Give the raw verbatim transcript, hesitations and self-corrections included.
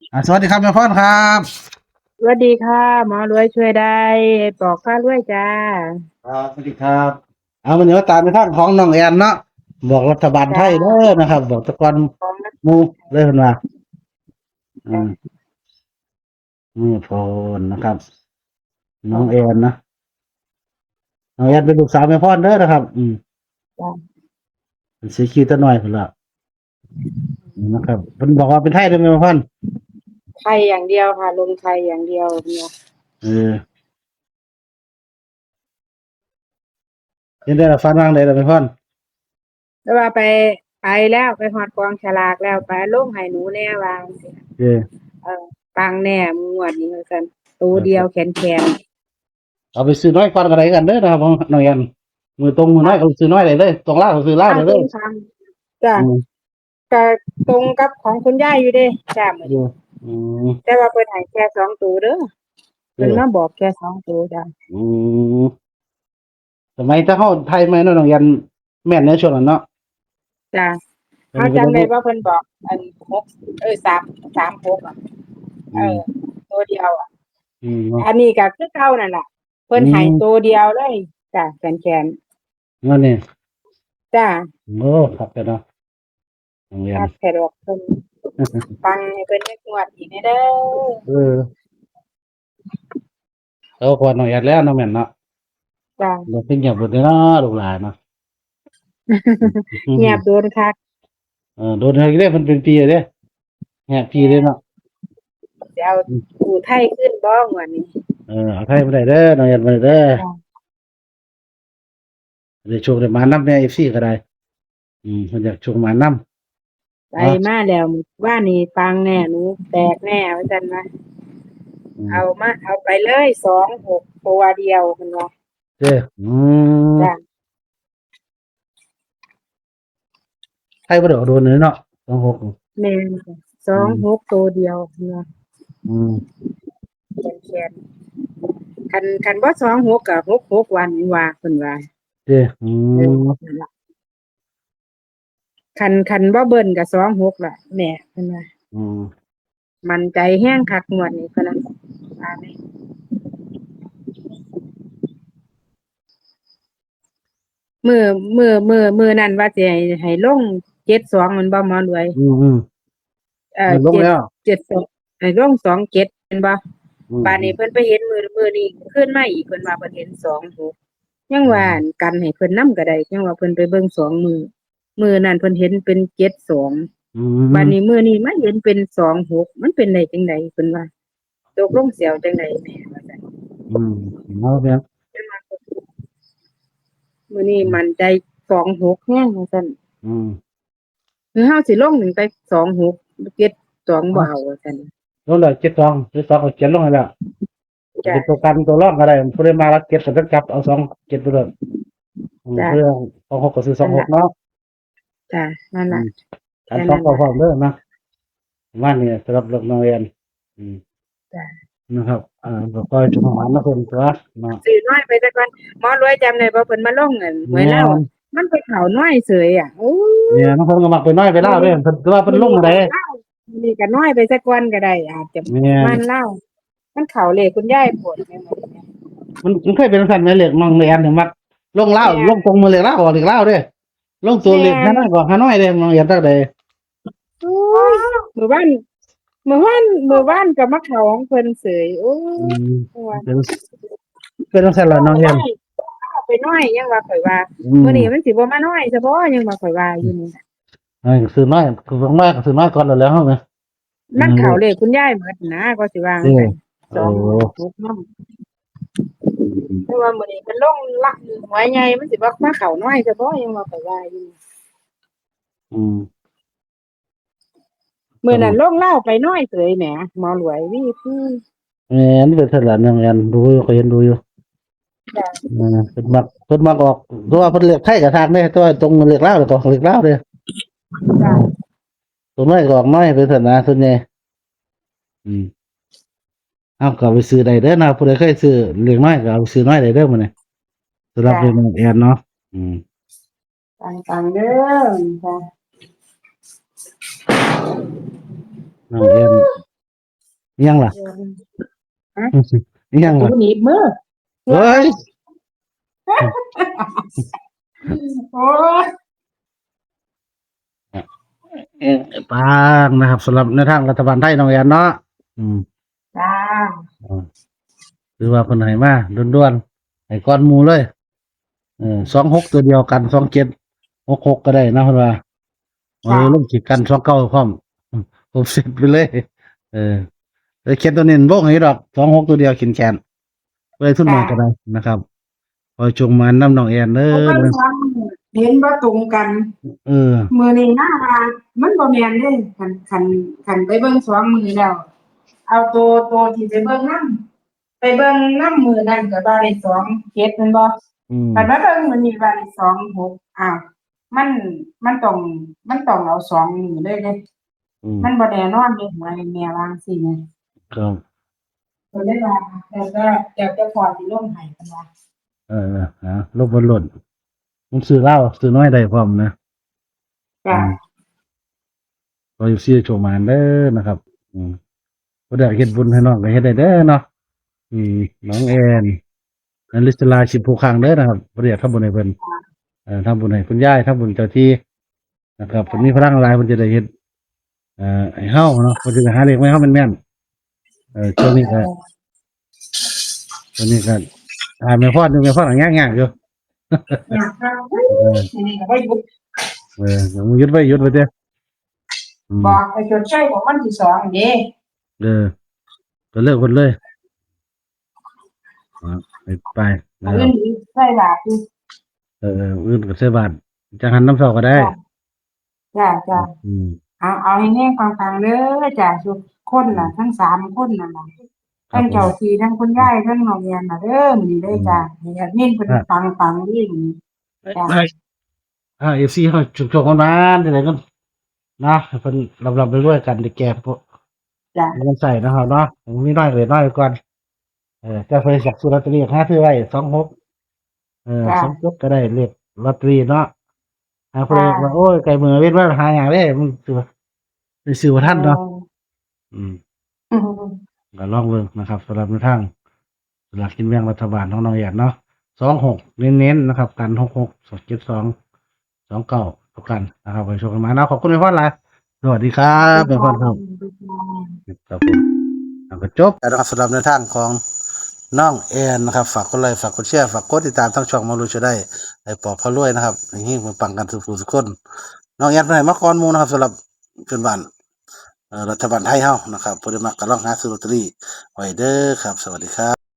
อ่า สวัสดีครับแม่พรครับ สวัสดีค่ะ หมอรวยช่วยได้ บอกพารวยจ้า ครับ สวัสดีครับ เอา มื้อนี้มาตามในทางของน้องแอนเนาะ บอกรัฐบาลไทยเด้อนะครับ บอกตะกอน ของ หมู่เลยเพิ่นว่า อืม นี่พรนะครับ น้องแอนนะ น้องแอนเป็นลูกสาวแม่พรเด้อนะครับ อืม จ้ะ เป็นสีคิ้วตาน้อยพุ่นละ นี่นะครับ เพิ่นบอกว่าเป็นไทยเด้อแม่พร ไทยอย่างเดียวค่ะ ลงไทยอย่างเดียวเนี่ย เออ เป็นได้ละ ฝันว่าไงล่ะแม่พร แต่ว่าไป ไปแล้ว ไปฮอดกองฉลากแล้ว ไปลงให้หนูแน่ว่าจั่งซี้ เออ เออ ปังแน่งวดนี้ว่าซั่น ตัวเดียวแขนๆ เอาไปซื้อน้อยก่อนก็ได้กันเด้อนะครับ น้องแอน มื้อตรงมื้อน้อยก็ซื้อน้อยได้เลย ตรงลาวก็ซื้อลาวได้เลย จ้ะ อืม ก็ตรงกับของคุณยายอยู่เด้ จ้ะ มื้อนี้ อืม แต่ว่าเพิ่นให้แค่สองตัวเด้อ เพิ่นมาบอกแค่สองตัวจ้ะ อืม สมัยถ้าเฮาไทยใหม่เนาะ น้องแอน แม่นในช่วงนั้นเนาะ จ้ะ เฮาจำได้ว่าเพิ่นบอก อัน หก เอ้ย สาม สามหก อ่ะ อืม เออ ตัวเดียวอ่ะ อืม เนาะ อันนี้ก็คือเก่านั่นล่ะ เพิ่นให้ อืม ตัวเดียวเลยจ้ะ แขนๆ นั่นนี่ จ้ะ โอ้ คักแต่เนาะ โรงเรียน คักแต่ดอกเพิ่น ปังให้เพิ่นจักงวดอีกแน่เด้อ เออ เอาก่อนน้องแอดแล้วเนาะแม่นเนาะ จ้ะ เดี๋ยวสิเงียบเบิดเด้อเนาะ ลูกหลานเนาะ เงียบโดนคัก เออ โดนคักเด้ มันเป็นปีเด้ แหกปีเด้เนาะ สิเอา อืม กู้ไทยคืนบ่งวดนี้ เออ เอาไทยบ่ได้เด้อ น้องแอดบ่ได้เด้อ จ้ะ ได้โชคได้หมานนำแน่ เอฟซี ก็ได้ อืม เพิ่นอยากโชคหมานนำ ไป เนาะ มาแล้ว ว่านี่ปังแน่ หนูแตกแน่ ว่าซั่นนะ อืม เอามา เอาไปเลย สองหก ตัวเดียว เพิ่นว่า เด้อ อืม จ้ะ ไทยบ่ได้ออกโดนเลยเนาะ สองหก แม่นค่ะ อืม สองหก ตัวเดียวเนาะ อืม แขนๆ คัน คันบ่ สองหก ก็ หกหก วันว่า เพิ่นว่า เด้อ อืม เออ นั่นล่ะ คัน คันบ่เบิ้ลก็ สองหก ล่ะ แม่ เพิ่นว่า อืม มั่นใจแฮงคักงวดนี้ เพิ่นว่า ว่าแม่ มื้อ มื้อ มื้อ มื้อนั้นว่าสิให้ ให้ลง เจ็ดสอง แม่นบ่หมอรวย อืม อืม เอ่อ ให้ลงแล้ว เจ็ด เจ็ดสอง ให้ลง สองเจ็ด แม่นบ่ อืม บาดนี้เพิ่นไปเห็นมื้อ มื้อนี้คืนมาอีก เพิ่นว่าเพิ่นเห็น สองหก ยังว่า อืม กันให้เพิ่นนำก็ได้ ยังว่าเพิ่นไปเบิ่งสองมื้อ มื้อนั้นเพิ่นเห็นเป็น เจ็ดสอง อืม บาดนี้มื้อนี้มาเห็นเป็น สองหก มันเป็นได้จั่งใด เพิ่นว่า ตกลงสิเอาจั่งใดแม่ ว่าซั่น อืม เอาแบบ มื้อนี้มั่นใจ สองหก แฮง ว่าซั่น อืม คือเฮาสิลงตั้งแต่ สองหก เจ็ดสอง บ่เอา ว่าซั่น ลงแล้ว เจ็ดสอง เจ็ดสอง ก็เขียนลงให้แล้ว จ้ะ เป็นตัวกันตัวรองก็ได้ ผู้ใดมารักเจ็ดก็จับเอา สองเจ็ด ไปเลย อืม จ้ะ ผู้ใด สองหก ก็ซื้อ นั่นล่ะ สองหก เนาะ จ้ะ นั่นล่ะ อืม อัน แค่นั้นล่ะ สองเก้า พร้อมเด้อนะ ประมาณนี้สำหรับเรื่องน้องแอน อืม จ้ะ นะครับ อ่า ก็คอยจะมาหามาเพิ่มตัวเนาะ ซื้อน้อยไปซะก่อน หมอรวยจำได้บ่ เพิ่นมาลงอันหวยลาว แม่น มันไปเข้าน้อยเฉยอ่ะ โอ้ย เนี่ย บางคนก็มักไปน้อยไปลาวเด้อ เพิ่น แต่ว่าเพิ่นลงอันใด นี่ก็น้อยไปซะก่อนก็ได้ อาจจะ แม่น มันลาว มันเข้าเลขคุณยายโพดแม่นบ่ มัน มันเคยเป็นจั่งซั่นแหม เลขน้องแอนนี่มักลงลาว แม่น ลงตรงมือเลขลาวออกเลขลาวเด้ ลงตัวเลข แม่น ฮานอยก็ฮานอยเด้ น้องแอนจักใด โอ้ย มื้อวาน มื้อวาน มื้อวานก็มาเข้าของเพิ่นเฉย โอ้ย อืม เป็น เป็นจั่งซั่นล่ะน้องแอน เอาไปน้อย ยังว่าข่อยว่า อืม มื้อนี้มันสิบ่มาน้อยซะบ่ ยังว่าข่อยว่าอยู่นี่ เอ้ย ซื้อน้อย คือน้อยก็ซื้อน้อยก่อนแล้ว แล้วเฮาไง มันเข้าเลขคุณยายหมดนะ ก็สิว่า เออ จั่งซั่น โอ้ สองหกเนาะ แต่ว่ามื้อนี้มันลงละหวยใหญ่ มันสิบ่มาเข้าน้อยซะบ่ ยังว่าข่อยว่าอยู่ อืม มื้อนั้นลงลาวไปน้อยเฉยแหม หมอรวย วีพี แม่นเป็นซั่นล่ะน้องแอน ดูอยู่ ก็เห็นดูอยู่ จ้ะ เออ เพิ่นมัก เพิ่นมักออก เพราะว่าเพิ่นเลขไทยก็คักเด้ แต่ว่าตรงเลขลาวแล้วก็เลขลาวเด้ จ้ะ ตัวน้อยก็ออกน้อยไปซั่นนะ ส่วนใหญ่ อืม เอาก็เอาไปซื้อได้เด้อนะ ผู้ใดเคยซื้อเลขน้อยก็เอาไปซื้อน้อยได้เด้อมื้อนี้ สำหรับ จ้ะ เลขน้องแอนเนาะ อืม ปังๆ เด้อค่ะ น้องแอน อิหยังล่ะ เออ อิหยังล่ะ หนีบมือ เฮ้ย โอ้ย เอ่อปางนะครับสำหรับในทางรัฐบาลไทยน้องแอนเนาะ อืม จ้า อ่าคือว่าเพิ่นให้มาด่วนๆให้ก่อนหมู่เลย เออ สองหก ตัวเดียวกัน สองเจ็ด หกหก ก็ได้นะเพิ่นว่า เออ ลงขีดกัน สองเก้า พร้อม อืม ครบเซตไปเลย เออ เออ เขียนตัวเน้นลงให้ดอก สองหก ตัวเดียวขีดแขน เพื่อให้ทุนน้อยก็ได้นะครับ ขอให้โชคหมานนำน้องแอนเด้อ เห็นว่าตรงกัน เออ มื้อนี้มาว่ามันบ่แม่นเด้ คัน คัน คันไปเบิ่งสองมื้อแล้ว เอาตัว ตัวที่ไปเบิ่งนำ ไปเบิ่งนำมื้อนั้นก็ว่าได้ สองเจ็ด แม่นบ่ อืม คันมาเบิ่งมื้อนี้ว่าได้ สองหก อ้าว มัน มันต้อง มันต้องเอาสองมื้อเลยเด้ อืม มันบ่แน่นอนเด้ หวยแม่วางสิแม่ ครับ ก็เลยว่า แล้วก็ แล้วแต่พ่อสิลงให้เพิ่นว่า เออเออฮะลบบนหล่น มันซื้อเหล้าซื้อน้อยได้พร้อมนะ จ้ะ อืม ขอให้เอฟซีโชคหมานเด้อนะครับ อืม บ่ได้เฮ็ดบุญให้น้องก็เฮ็ดได้เด้อเนาะ อืม น้องแอน นลิสลา สิบหก ครั้งเด้อนะครับ บ่ได้ทำบุญให้เพิ่น เอ่อ ทำบุญให้คุณยาย ทำบุญเจ้าที่นะครับ เพิ่นมีพลังหลาย เพิ่นจะได้เฮ็ด เอ่อ ให้เฮาเนาะ เพิ่นจะได้หาเลขมาให้เฮาแม่นๆ เออ ช่วงนี้ก็ ช่วงนี้ก็ อ่า แม่พรอยู่ แม่พรก็ยากๆอยู่ อยากจะ เออ ทีนี้ก็บ่หยุด เออ หยุดไว้ หยุดไว้เด้อ อืม บอกให้จดใช้ของวันที่สองเด้ เออ ก็เลิกเพิ่นเลย อ่า ไป ไปนะ มื้อ ครับ อื่นใส่บาตรอยู่ เออ เออ มื้ออื่นก็ใส่บาตร จังหันน้ำเช้าก็ได้ จ้ะ จ้ะ จ้ะ อืม เอา เอาเฮงๆปังๆเด้อจ้ะ ทุกคนน่ะ อืม ทั้งสามคนน่ะนะ ครับ ทั้งเจ้าที่ ทั้งคุณยาย ทั้งน้องแอนน่ะเด้อ มื้อนี้เด้อจ้ะ อืม ให้แอดมินเพิ่น ครับ ปังๆเด้อมื้อนี้ จ้ะ ให้ อ่า เอฟซี เฮาโชคๆกันมาจังได๋กันนะ ให้เพิ่นร่ำๆรวยๆกัน ได้แก่พวก จ้ะ เงินใส่นะครับเนาะ มีน้อยเหลือน้อยก่อน เออ แต่เพิ่นอยากซื้อลอตเตอรี่ หาซื้อไว้ สองหก เออ จ้ะ สองเจ็ด ก็ได้เลขลอตเตอรี่เนาะ หาเพิ่น ค่ะ ว่า โอ้ย ใกล้มื้อเว้นว่าหายากเด้ มันซื้อ ไปซื้อบ่ทันเนาะ เออ อืม อืม ก็ลองเบิ่งนะครับ สำหรับในทางสลากกินแบ่งรัฐบาลของน้องแอนเนาะ สองหก เน้นๆนะครับ กัน หกหก เจ็ดสอง สองเก้า ตัวกันนะครับ ขอให้โชคดีมากนะ ขอบคุณแม่พรหลาย สวัสดีครับ แม่พรครับ ครับผม แล้วก็จบแล้วนะครับ สำหรับในทางของน้องแอนนะครับ ฝากกดไลค์ ฝากกดแชร์ ฝากกดติดตามทางช่องมาลุยจะได้ ไอ้ปอบพระรวยนะครับ เฮงๆปังๆกันทุกผู้ทุกคน น้องแอนเพิ่นให้มาก่อนหมู่นะครับ สำหรับเพื่อนบ้าน เอ่อ รัฐบาลไทยเฮานะครับ ผู้ใดมักก็ลองหาซื้อลอตเตอรี่ไว้เด้อครับ สวัสดีครับ